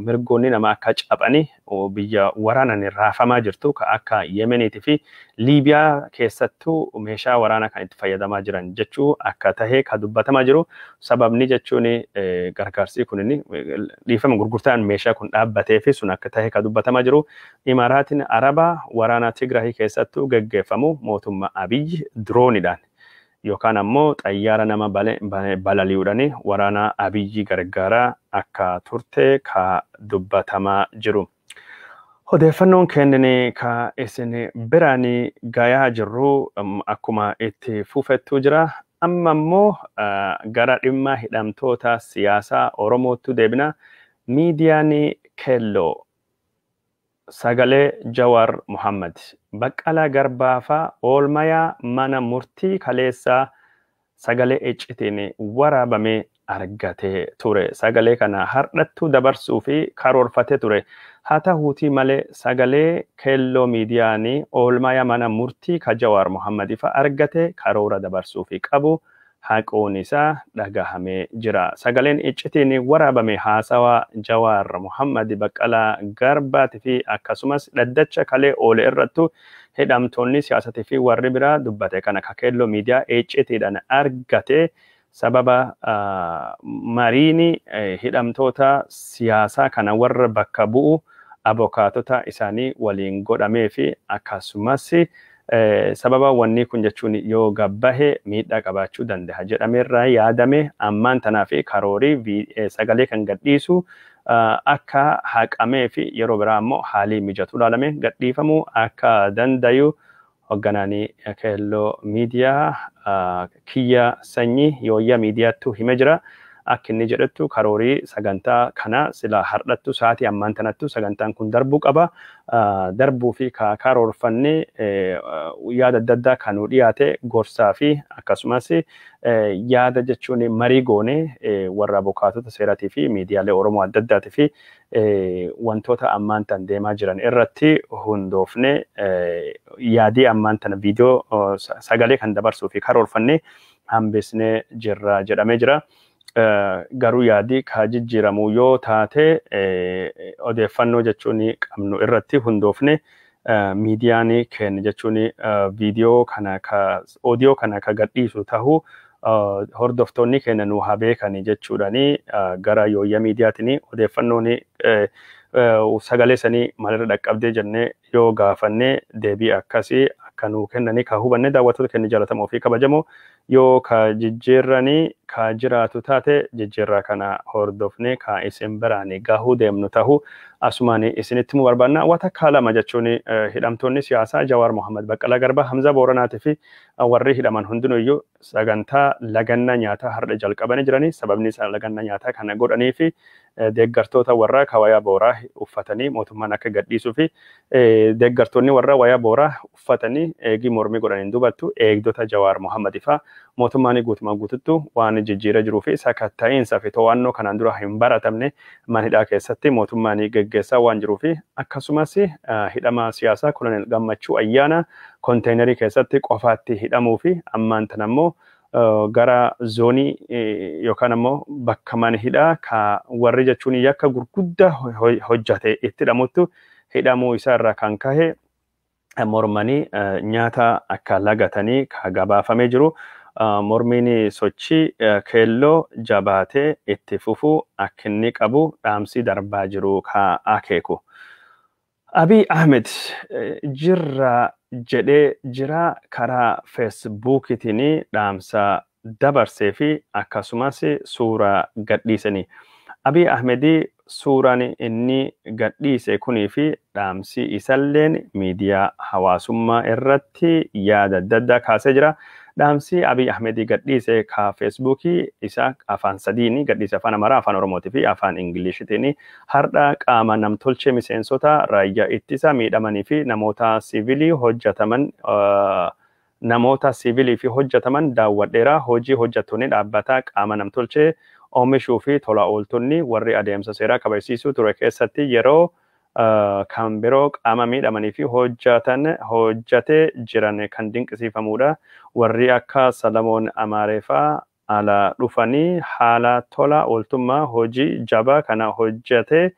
mirgoonni nama akka caphanii biyya waraanaan raafamaa jirtu ka akka Yemeniitii fi Liibiyaa keessattuu meeshaa waraanaa kan itti fayyadamaa jiran jechuu akka tahee ka dubbatamaa jiru. Sababni jechuun gargaarsi kun inni dhiifama gurgurtaan meeshaa kun dhaabbatee fi sun akka tahee ka dubbatamaa jiru. Imaaraatiin Arabaa waraana Tigraahii keessattuu geggeeffamu mootummaa Abiyyi diroonidhaan yookaan ammoo xayyaara nama balali'uudhaan waraana Abiyyi gargaaraa akka turte ka dubbatamaa jiru. Odeeffannoon kennine ka isin biraan gayaa jirru akkuma itti fufettu jira. Amma immoo gara dhimma hidhamtoota siyaasaa Oromootti deebina. Miidiyaan Keelloo sagalee Jawaar Mohammad Baqqalaa Garbaafaa oolmayaa mana murtii kaleessaa sagalee iccitiin waraabamee argatee ture. Sagalee kana hardhattu dabarsuu fi karoorfatee ture. Haa ta'uutii malee sagalee Keelloo miidiyaan oolmayaa mana murtii ka Jawaar Mohammad ifa argate karoora dabarsuu fi qabu haquun isaa dhagahamee jira. Sagaleen iccitiin waraabame haasawaa Jawaar Mohammad Baqqalaa Garbaatii fi akkasumas dhaddacha kalee oole irrattu hidhamtoonni siyaasatii fi warri biraa dubbate kana ka Keelloo miidiyaa iccitiidhaan argate sababa mariini hidhamtoota siyaasaa kana warra bakka bu'u abokaatota isaanii waliin godhamee fi akkasumas sababa wanni kun jechuun yoo gabbahe miidhaa qabaachuu danda'a jedhameerraa yaadame ammaan tanaa fi karoorii sagalee kan gadhiisu akka haqamee fi yeroo biraa ammoo haalii mijatu ilaalame gadhiifamuu akka dandayu hogganaanii Keelloo miidiyaa kiyya sanyii yooyyaa miidiyaattu hime jira. Akka inni jedhettu karoorii sagantaa kana sila hardhattu sa'aatii ammaan tanattu sagantaan kun darbuu qaba. Darbuu fi karoorfannee yaada adda addaa kan nu dhiyaate gorsaa fi akkasumas yaada jechuun marii goone warra abukaatota seeraatii fi miidiyaalee Oromoo adda addaatii fi wantoota ammaan tan deemaa jiran irratti hundoofne yaadii ammaan tana viidiyoo sagalee kan dabarsuu fi karoorfannee hambisnee jirra jedhamee jira. Garuu yaadii ka jijjiiramu yoo taate odeeffannoo jechuun qabnu irratti hundoofne miidiyaan keenya jechuun viidiyoo kana ka oodiyoo kana ka gadhiisu tahuu hordoftoonni keenya nu haa beekani jechuudhaani gara Yooyyaa Miidiyaatiin odeeffannoon sagalee sanii maalirra dhaqqabdee jennee yoo gaafannee deebii akkasii akka nuu kennanii ka hubanne. Daawwattoota keenya jaallatamoo fi kabajamoo, yoo ka jijjiirranii ka jiraatu taate jijjiirraa kana hordofnee ka isin biraan gahuu deemnu tahuu asumaan isinitti himuu barbaanna. Watakkaa lama jechuun hidhamtoonni siyaasaa Jawaar Mohammad, Baqqalaa Garbaa, Hamza Booranaatii fi warri hidhaman hundinuyyuu sagantaa lagannaa nyaataa har'a jalqabanii jiranii. Sababni isaan lagannaa nyaataa kana godhanii fi deeggartoota warra wayaa booraa uffatanii mootummaan akka gadhiisuu fi deeggartoonni warra wayaa booraa uffatanii eegii mormii godhaniin dubattu eegdota Jawaar Mohammad faa mootummaan guutumaa guututtu waan jijjiira jiruu fi sakatta'iinsaa fi to'annoo kanaan dura hin baratamne mana hidhaa keessatti mootummaan geggeessaa waan jiruu fi akkasumas hidhama siyaasaa Koloneel Gammachuu Ayyaana konteenarii keessatti qofaatti hidhamuu fi ammaan tan ammoo gara zoonii yookaan ammoo bakka mana hidhaa ka warri jechuun yakka gurguddaa hojjate itti hidhamuttu hidhamuu isaa irraa kan kahe mormanii nyaata akka lagatanii ka gabaafamee jiru. Mormiin sochii keelloo jabaatee itti fufuu akka inni qabu dhaamsi darbaa jiru ka akeeku. Abiy Ahmed jirra jedhee jira, karaa Feesbuukiitiin dhaamsa dabarsee fi akkasumas suuraa gadhiisanii. Abiy Ahmed suuraan inni gadhiise kunii fi dhaamsi isalleen miidiyaa hawaasummaa irratti yaada adda addaa kaasee jira. Dhaamsi Abiy Ahmed gadhiise ka Feesbuukii isa afaan sadiin gadhiise, afaan Amaaraa, afaan Oromootii fi afaan Ingiliishitiin, har'a qaama namtolchee miseensota raayyaa ittisa miidhamanii fi namoota siivilii hojjetaman namoota siivilii fi hojjetaman daawwadheera. Hojii hojjettoonni dhaabbata qaama namtolchee oomishuu fi tola ooltonni warri adeemsa seeraa kabajsiisuu ture keessatti yeroo kan biroo qaama miidhamanii fi hojjetan hojjetee jiran kan dinqisiifamudha. Warri akka Salamoon Amaareefaa ala dhufanii haala tola ooltummaa hojii jabaa kana hojjetee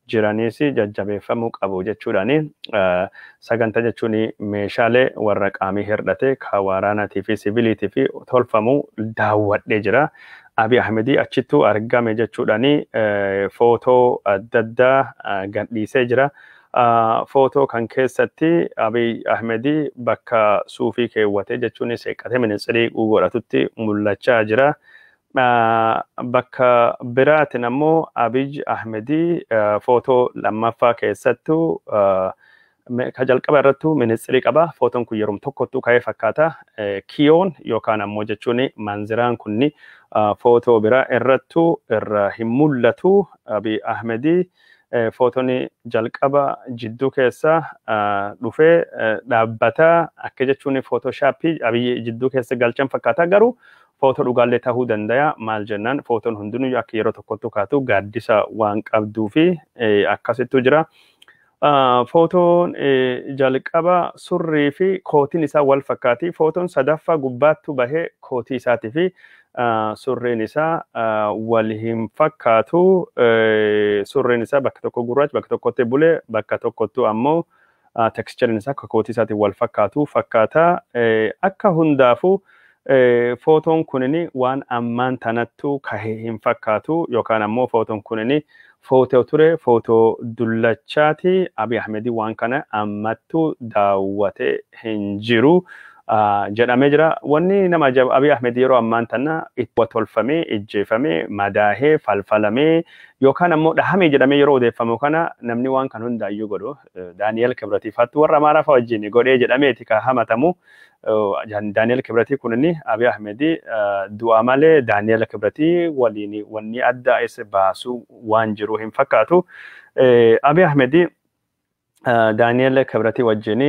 jiranis jajjabeeffamuu qabu jechuudhaani. Sagantaa jechuun meeshaalee warra qaamii hir'ate ka waraanaatii fi siviiliitii fi tolfamu daawwadhee jira. Abiy Ahmedii achittuu argame jechuudhaani footoo adda addaa gadhiisee jira. Footoo kan keessatti Abiy Ahmedii bakka suufii keewwatee jechuun seeqatee ministirii godhatutti mul'achaa jira. Bakka biraatiin ammoo Abiy Ahmedii footoo lammaffaa keessattuu ka jalqaba irrattuu ministirii qaba. Footoon kun yeroo tokkottuu ka'ee fakkaata. Kiyoon yookaan ammoo jechuun manziraan kunni footoo biraa irrattuu irra hin mul'atu. Abiy Ahmedii footoon jalqaba jidduu keessa dhufee dhaabbata akka jechuun footooshaappii Abiy jidduu keessa galchan fakkaata, garuu footoo dhugaallee ta'uu danda'a. Maal jennaan, footoon hundinuu akka yeroo tokkottuu kaatu gaaddisa waan qabduu fi akkasittuu jira. Footoon jalqaba surrii fi kootiin isaa wal fakkaati. Footoon sadaffaa gubbaattu bahee kootii isaatii fi surriin isaa wal hin fakkaatu. Surriin isaa bakka tokko gurraacha, bakka tokkotti bulee, bakka tokkottu ammoo tekstichariin isaa akka kootii isaatiin wal fakkaatu fakkaata. Akka hundaafuu footoon kunini waan ammaan tanattu kahee hin fakkaatu yookaan ammoo footoon kunini footoo ture, footoo dullachaati. Abiy Ahmedii waan kana ammattu daawwatee hin jiru. jedhamee jira. Wanni nama ajaa'ibu Abiy Ahmed yeroo ammaan tana itti tolfamee, ijjeefamee, madaahee, falfalamee yookaan ammoo dhahamee jedhamee yeroo odeeffamu kana namni waan kan hundaayyuu godhu Daani'el Kibratiifaatti warra Amaaraa fa'a wajjin godhee jedhameeti ka hamatamu. Daani'el Kibratii kun inni Abiy Ahmed du'a malee Daani'el Kibratii waliin wanni adda isa baasu waan jiru hin fakkaatu. Abiy Ahmed Daani'el Kibratii wajjin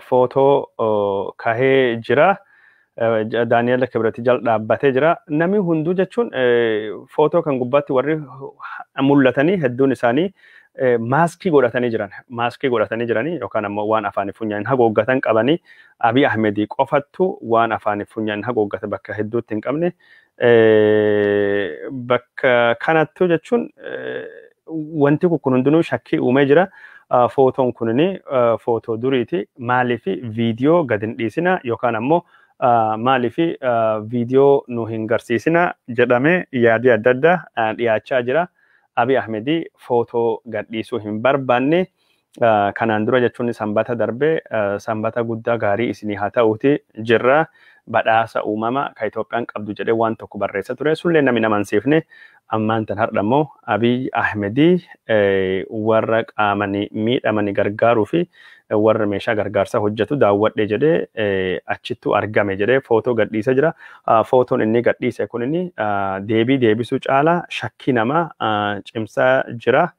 footoo kahee jira. Daani'el Kibratii jala dhaabbatee jira. Namni hunduu jechuun footoo kan gubbaatti warri mul'atanii hedduun isaanii maaskii godhatanii jiran. Maaskii godhatanii jiranii yookaan ammoo waan afaanii funyaan haguuggatan qabanii Abiy Ahmed qofattu waan afaanii funyaan haguuggate bakka hedduutti hin qabne. Bakka kanattu jechuun wanti kun hundinuu shakkii uumee jira. Footoon kunini footoo duriiti. Maaliif viidiyoo gad hin dhiisina yookaan ammoo maaliif viidiyoo nu hin garsiisina jedhamee yaadii adda addaa dhiyaachaa jira. Abiy Ahmed footoo gadhiisuu hin barbaanne. Kanaan dura jechuun sanbata darbee sanbata guddaa gaarii isinii haa ta'uuti jirra. Badhaasa uumama kan Itoophiyaan qabdu jedhee waan tokko barreessa ture. Sullee namni nama hin siifne. Ammaan tan har'a immoo Abiy Ahmed warra qaamanii miidhamanii gargaaruu fi warra meeshaa gargaarsaa hojjetu daawwadhe jedhee achittu argame jedhee footoo gadhiisee jira. Footoon inni gadhiise kun inni deebii deebisuu caalaa shakkii namaa cimsaa jira.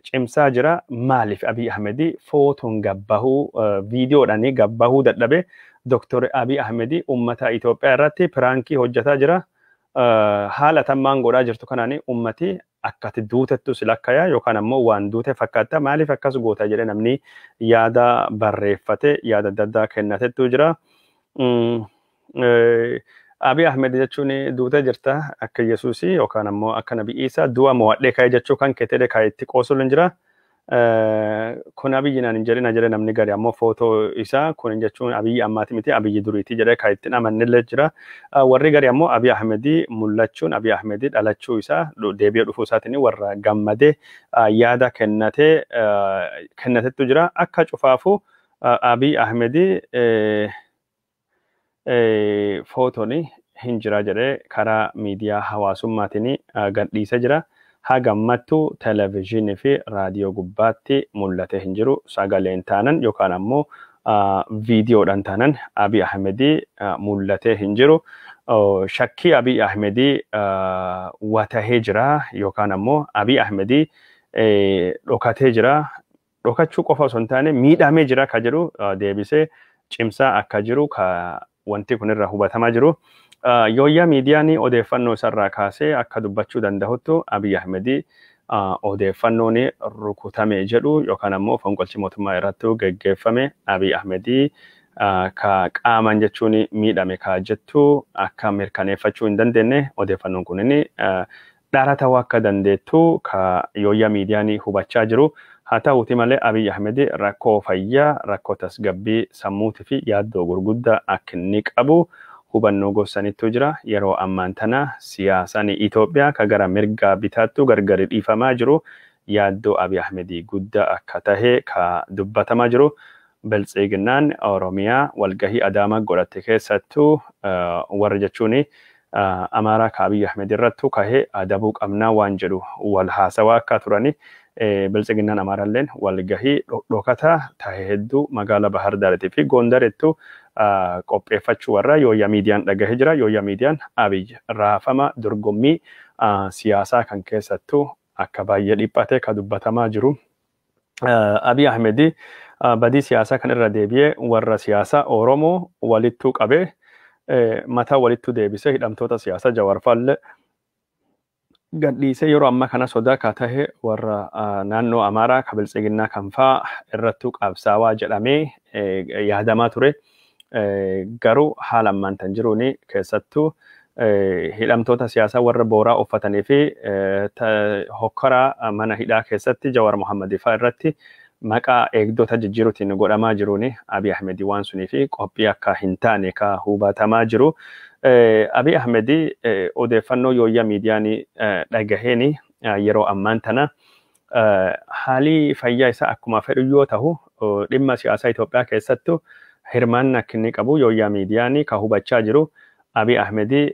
Cimsaa jira. Maaliif Abiy Ahmed footoon gabbahuu viidiyoodhaan gabbahuu dadhabe? Dr. Abiy Ahmed uummata Itoophiyaa irratti piraankii hojjetaa jira. Haala tammaan godhaa jirtu kanaan uummati akkati duutettu si lakkayaa yookaan ammoo waan duute fakkaata maaliif akkas goota jedhee namni yaada barreeffate yaada adda addaa kennatettu jira. Abiy Ahmed jechuun duute jirta akka Yesuusii yookaan ammoo akka Nabi Iisaa du'a mo'adhee ka'e jechuu kan keetee ka'e itti qoosuun hin jira. Kun Abiyyi naan hin jedhina jedhee namni gari ammoo footoo isaa kun jechuun Abiyyi ammaati miti Abiyyi duriiti jedhee kan ittiin amannillee jira. Warri gari ammoo Abiy Ahmed mul'achuun Abiy Ahmed dhalachuu isaa deebi'ee dhufuu isaatiin warra gammadee yaada kennatee kennatettu jira. Akka cufaafuu Abiy Ahmed footoon hin jira jedhee karaa miidiyaa hawaasummaatiin gadhiisee jira. Haga ammattuu televezyiinii fi raadiyoo gubbaatti mul'atee hin jiru. Sagaleen taanan yookaan ammoo viidiyoodhaan taanan Abiy Ahmed mul'atee hin jiru. Shakkii Abiy Ahmed watahee jira yookaan ammoo Abiy Ahmed dhokatee jira. Dhokachuu qofa osoo hin taane miidhamee jira ka jedhu deebisee cimsaa akka jiru ka wanti kun irraa hubatamaa jiru. Yooyyaa miidiyaan odeeffannoo isarraa kaasee akka dubbachuu danda'uttu Abiy Ahmed odeeffannoon rukutame jedhu yookaan ammoo fonqolchi mootummaa irratti geggeeffame Abiy Ahmed ka qaaman jechuun miidhame ka jettu akka mirkaneeffachuu hin dandeenye odeeffannoon kun inni dhara ta'uu akka dandeettu ka yooyyaa miidiyaan hubachaa jiru. Haa ta'uuti malee Abiy Ahmed rakkoo fayyaa, rakkoo tasgabbii sammuutii fi yaaddoo gurguddaa akka inni qabu hubannoo gosanittu jira. Yeroo ammaan tana siyaasaan Itoophiyaa ka gara mirgaa bitaattu gargari dhiifamaa jiru yaaddoo Abiy Ahmed guddaa akka tahe ka dubbatamaa jiru. Biltsiginnaan Oromiyaa walgahii Adaamaa godhatte keessattuu warra jechuun Amaaraa ka Abiy Ahmed irrattu kahee adabuu qabnaa waan jedhu wal haasawaa akka turani. Biltsiginnaan Amaaraalleen walgahii dhokataa tahe hedduu magaalaa Bahar Daaritii fi Gondarittu qopheeffachuu warra yooyyaa miidiyaan dhagahee jira. Yooyyaa miidiyaan Abiy raafama dorgommii siyaasaa kan keessattuu akka baay'ee dhiphate ka dubbatamaa jiru. Abiy Ahmed badii siyaasaa kan irra deebi'ee warra siyaasaa Oromoo walittuu qabee mataa walittuu deebisee hidhamtoota siyaasaa Jawaar faallee gadhiisee yeroo ammaa kana sodaa ka tahe warra naannoo Amaaraa ka Biltsiginnaa kan faa irrattuu qabsaawaa jedhamee yaadamaa ture. Garuu haala ammaan tan jiruun keessattuu hidhamtoota siyaasaa warra booraa uffatanii fi hokkaraa mana hidhaa keessatti Jawaar Mohammad faa irratti maqaa eegdota jijjiiruutiin godhamaa jiruun Abiy Ahmed waan sunii fi qophii akka hin taane ka hubatamaa jiru. Abiy Ahmed odeeffannoo yooyyaa miidiyaan dhagaheen yeroo ammaan tana haalli fayyaa isaa akkuma fedhu yoo ta'u dhimma siyaasaa Itoophiyaa keessattuu Hirmaannaa akka inni qabu Yooyyaa Miidiyaan ka hubachaa jiru. Abiy Ahmedii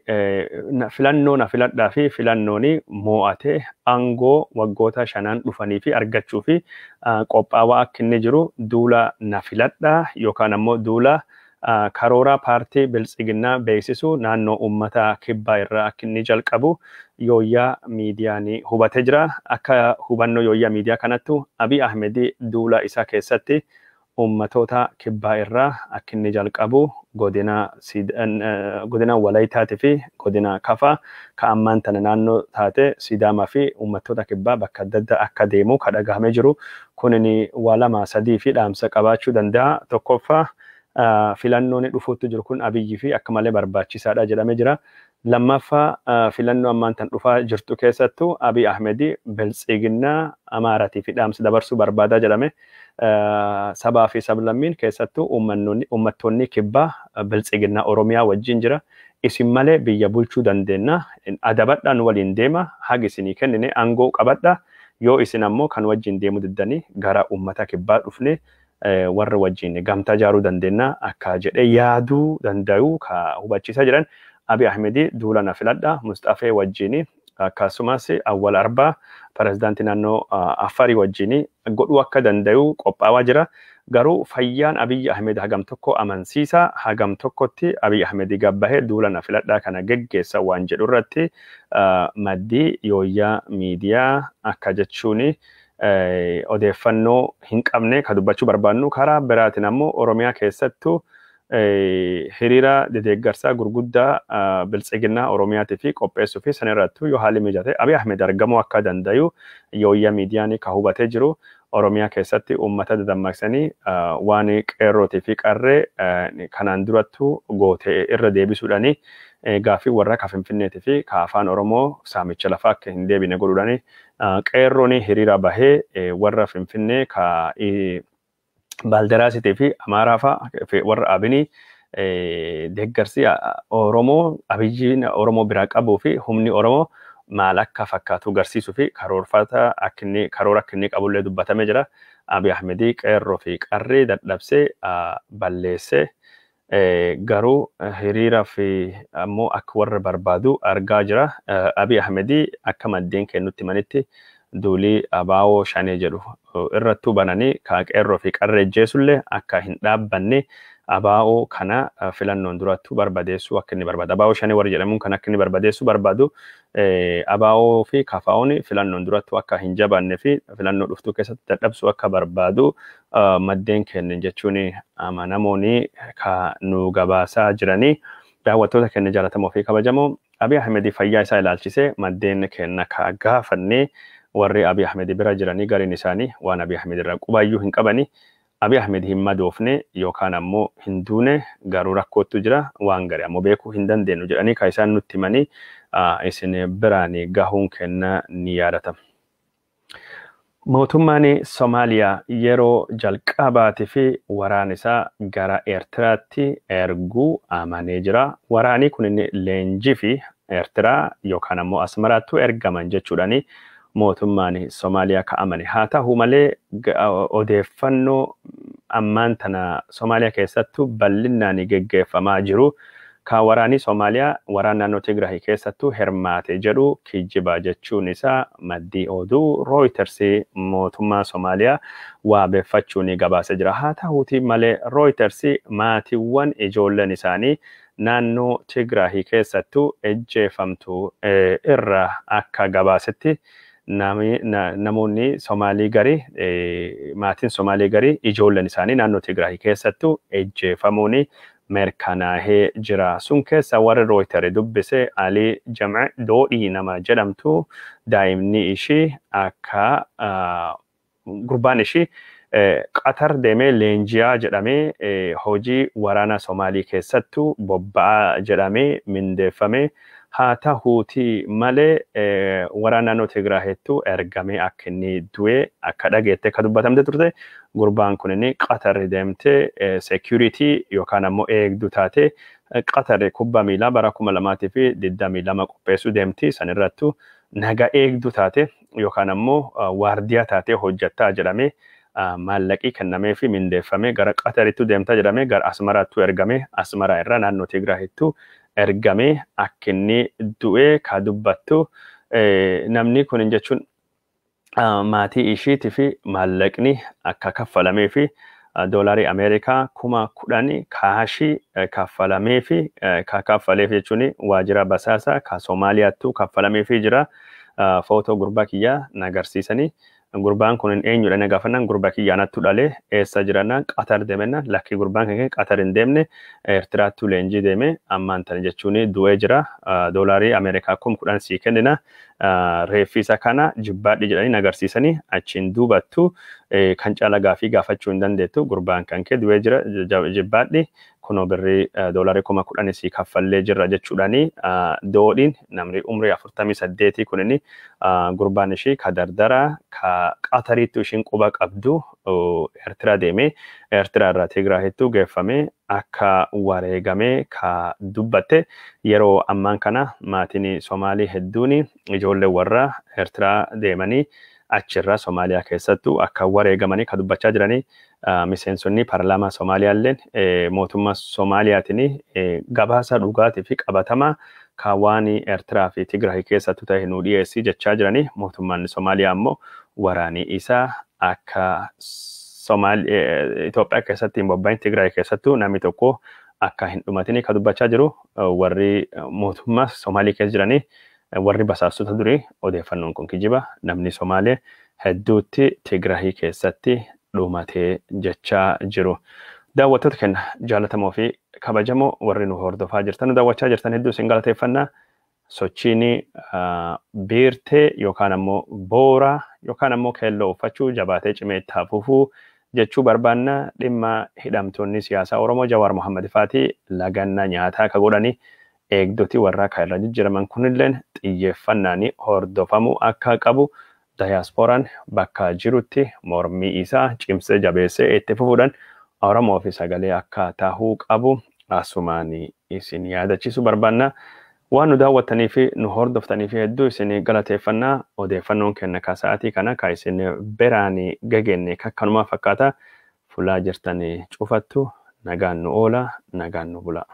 filannoo na filadhaa fi filannoon moo'atee aangoo waggoota 5 dhufanii fi argachuu fi qophaawaa akka inni jiru duula na filadhaa yookaan ammoo duula karoora paartii biltsiginnaa beeksisu naannoo uummata kibbaa irraa akka inni jalqabu Yooyyaa Miidiyaan hubatee jira. Akka hubannoo Yooyyaa Miidiyaa kanattu Abiy Ahmedii duula isaa keessatti uummatoota kibbaa irraa akka inni jalqabu godina Walayitaatii fi godina Kafaa ka ammaan tana naannoo taate Sidaamaa fi uummattoota kibbaa bakka adda addaa akka deemu ka dhagahamee jiru. Kunin waa lama sadii fi dhaamsa qabaachuu danda'a. Tokkoffaa, filannoon dhufuutti jiru kun Abiyyii fi akka malee barbaachisaadha jedhamee jira. Lammaffaa, filannoo ammaan tan dhufaa jirtu keessattuu Abiy Ahmedii biltsiginnaa Amaaraatii fi dhaamsa dabarsuu barbaadaa jedhame. Sabaa fi sablammiin keessattuu uummattoonni kibbaa biltsiginnaa Oromiyaa wajjin jira. Isin malee biyya bulchuu dandeenya. Adabadhaan waliin deema. Haga isinii kennine aangoo qabadha. Yoo isin ammoo kan wajjin deemuu diddanii gara uummata kibbaa dhufne warra wajjin gamtaa ijaaruu dandeenya akka jedhee yaaduu danda'u ka hubachiisaa jiran. Abiy Ahmedii duula na filadha Mustafee wajjin akkasumas Awwal Arbaa pirezidaantii naannoo Afarii wajjin godhuu akka danda'u qophaawaa jira. Garuu fayyaan Abiy Ahmed hagam tokko amansiisa, hagam tokkotti Abiy Ahmed gabbahee duula na filadhaa kana geggeessa waan jedhu irratti maddii Yooyyaa Miidiyaa akka jechuun odeeffannoo hin qabne ka dubbachuu barbaannu. Karaa biraatiin ammoo Oromiyaa keessattuu hiriira deeggarsaa gurguddaa biltsiginnaa Oromiyaatii fi qopheessuu fi sanirrattuu yoo haalli mijate Abiy Ahmed argamuu akka danda'u Yooyyaa Miidiyaan ka hubatee jiru. Oromiyaa keessatti uummata dadammaqsanii waan qeerrootii fi qarree kanaan durattuu goote irra deebisuudhaani gaaffii warra ka Finfinneetii fi ka afaan Oromoo saamicha lafaa akka hin deebine godhuudhaani qeerroon hiriira bahee warra Finfinnee ka Baaldaraasitii fi Amaaraa fa'a warra Abinii deeggarsi Oromoo Abiyyiin Oromoo biraa qabuu fi humni Oromoo maal akka fakkaatu agarsiisuu fi karoorfata akka inni karoora akka inni qabullee dubbatamee jira. Abiy Ahmedii qeerroo fi qarree dadhabsee balleessee garuu hiriira fi ammoo akka warra barbaadu argaa jira. Abiy Ahmedii akka maddeen kennutti manitti duulii abaawoo shanee jedhu irrattuu bananii ka qeerroo fi qarree jeesullee akka hin dhaabbanne abaa'oo kana filannoon durattuu barbadeessuu akka inni barbaadu. Abaa'oo shanee warri jedhamuun kan akka inni barbadeessuu barbaadu abaa'oo fi kafaa'oon filannoon durattuu akka hin jabaanne fi filannoo dhuftuu keessatti dadhabsuu akka barbaadu maddeen kennan jechuun amanamoonni ka nu gabaasaa jiranii. Daawwattoota keenya jaallatamoo fi kabajamoo, Abiy Ahmed fayyaa isaa ilaalchisee maddeen kenna ka gaafannee warri Abiy Ahmed bira jiranii gariin isaanii waan Abiy Ahmed irraa qubaayyuu hin qabani. Abiy Ahmed hin madoofne yookaan ammoo hin duune, garuu rakkootu jira, waan gari ammoo beekuu hin dandeenyu jedhanii ka isaan nutti himanii isin biraan gahuun kenna ni yaadatama. Mootummaan Somaaliyaa yeroo jalqabaatii fi waraan isaa gara Eertiraatti erguu amanee jira. Waraanni kun leenjii fi Eertiraa yookaan ammoo Asmaraattu ergaman jechuudhaani mootummaan Somaaliyaa ka'amane. Haa ta'u malee, odeeffannoo ammaan tana Somaaliyaa keessattuu bal'inaan geggeeffamaa jiru kan waraanni Somaaliyaa waraan naannoo Tigraay keessattuu hirmaate jedhu kijjiba jechuun isaa maddii oduu Reuters mootummaa Somaaliyaa waabeeffachuun gabaasee jira. Haa ta'uuti malee, Reuters maatiiwwan ijoolleen isaanii naannoo Tigraay keessattuu ejjeefamtu irra akka gabaasetti namoonni Somaalii garii, maatiin Somaalii garii ijoolleen isaanii naannoo Tigraay keessattuu ejjeefamuun mirkanaa'ee jira. Sun keessa warri Reuters dubbise Alii Jam'e Doodhii nama jedhamtu daa'imni ishii akka gurbaan ishii Qatar deemee leenjiyaa jedhamee hojii waraana Somaalii keessattuu bobba'aa jedhamee mindeeffamee, haa ta'uuti malee waraana naannoo Tigraayittuu ergamee akka inni du'e akka dhageette akka dubbatamte turte. Gurbaan kun inni Qatar deemtee security yookaan ammoo eegduu taate Qatar kubbaa miilaa bara 2022 qopheessuu deemti, sanirrattu naga eegduu taate yookaan ammoo waardiyaa taatee hojjettaa jedhamee Maallaqii kennamee fi mindeeffamee gara Qatarittu deemtaa jedhamee gara Asmaraattu ergame, Asmaraa irraa naannoo Tigraahittu ergame akka inni du'ee ka dubbattu. Namni kun jechuun maatii ishiitii fi maallaqni akka kaffalamee fi doolaarii Ameerikaa 10,000 kaashii kaffalamee fi ka kaffaleef jechuun waajjira basaasaa ka Somaaliyaattu kaffalamee fi jira. Footoo gurbaa kiyyaa na agarsiisanii, gurbaan kun eenyudha na gaafannaan, gurbaa kiyyaa anattu dhalee, eessa jirannaan, Qatar deemennaan, lakkii, gurbaan kan Qatar hin deemne, Eertiraattu leenjii deeme, ammaan tana jechuun du'ee jira, doolaarii Ameerikaa 10,000 sii kennina, reeffi isa kana jibbaadhi jedhanii na agarsiisanii, achiin duubattu kan caala gaafii gaafachuu hin dandeettu, gurbaan kan kee du'ee jira, jibbaadhi, kunoo birrii doolaarii 10,000 sii kaffallee jirra jechuudhaani. Doodhiin namni umrii 48 kunini gurbaan ishii ka dardara ka Qatariitti ishiin quba qabdu Eertiraa deemee Eertiraa irraa Tigraahittu geeffamee akka wareegamee ka dubbatte. Yeroo ammaan kana maatiin Somaalii hedduun ijoollee warra Eertiraa deemanii achirraa Somaaliyaa keessattuu akka wareegamanii ka dubbachaa jiranii. Miseensonni paarlaamaa Somaaliyaalleen mootummaa Somaaliyaatiin gabaasa dhugaatii fi qabatamaa ka waan Eertiraa fi Tigraay keessattuu ta'e nu dhiyeessii jechaa jiranii. Mootummaan Somaaliyaa ammoo waraanii isaa akka Itoophiyaa keessatti hin bobba'in, Tigraay keessattuu namni tokko akka hin dhumatin ka dubbachaa jiru. Warri mootummaa Somaalii keessa jiranii, warri basaastota durii, odeeffannoon kun kijiba, namni Somaalee hedduutti Tigraay keessatti dhumatee jechaa jiru. Daawwattoota keenya jaalatamoo fi kabajamoo, warri nu hordofaa jirtan, nu daawwachaa jirtan, hedduu isin galateeffannaa. Sochiin biirtee yookaan ammoo boora yookaan ammoo keelloo uffachuu jabaatee cimee itti hafufuu jechuu barbaanna. Dhimma hidhamtoonni siyaasaa Oromoo Jawaar Mohammad faatii lagannaa nyaataa ka godhanii eegdoti warraa kan irra jijjiiraman kunilleen xiyyeeffannaan hordofamuu akka qabu, dayaaspooraan bakka jirutti mormii isaa cimsee jabeessee itti fufuudhaan Oromoo fi sagalee akka tahuu qabu asumaan isin yaadachiisuu barbaanna. Waan nu daawwattanii fi nu hordoftanii fi hedduu isin galateeffannaa. Odeeffannoon kenna ka sa'aatii kana ka isin biraan gageenye kakkanumaa fakkaata. Fulaa jirtan cufattu nagaan nu oola, nagaan nu bula.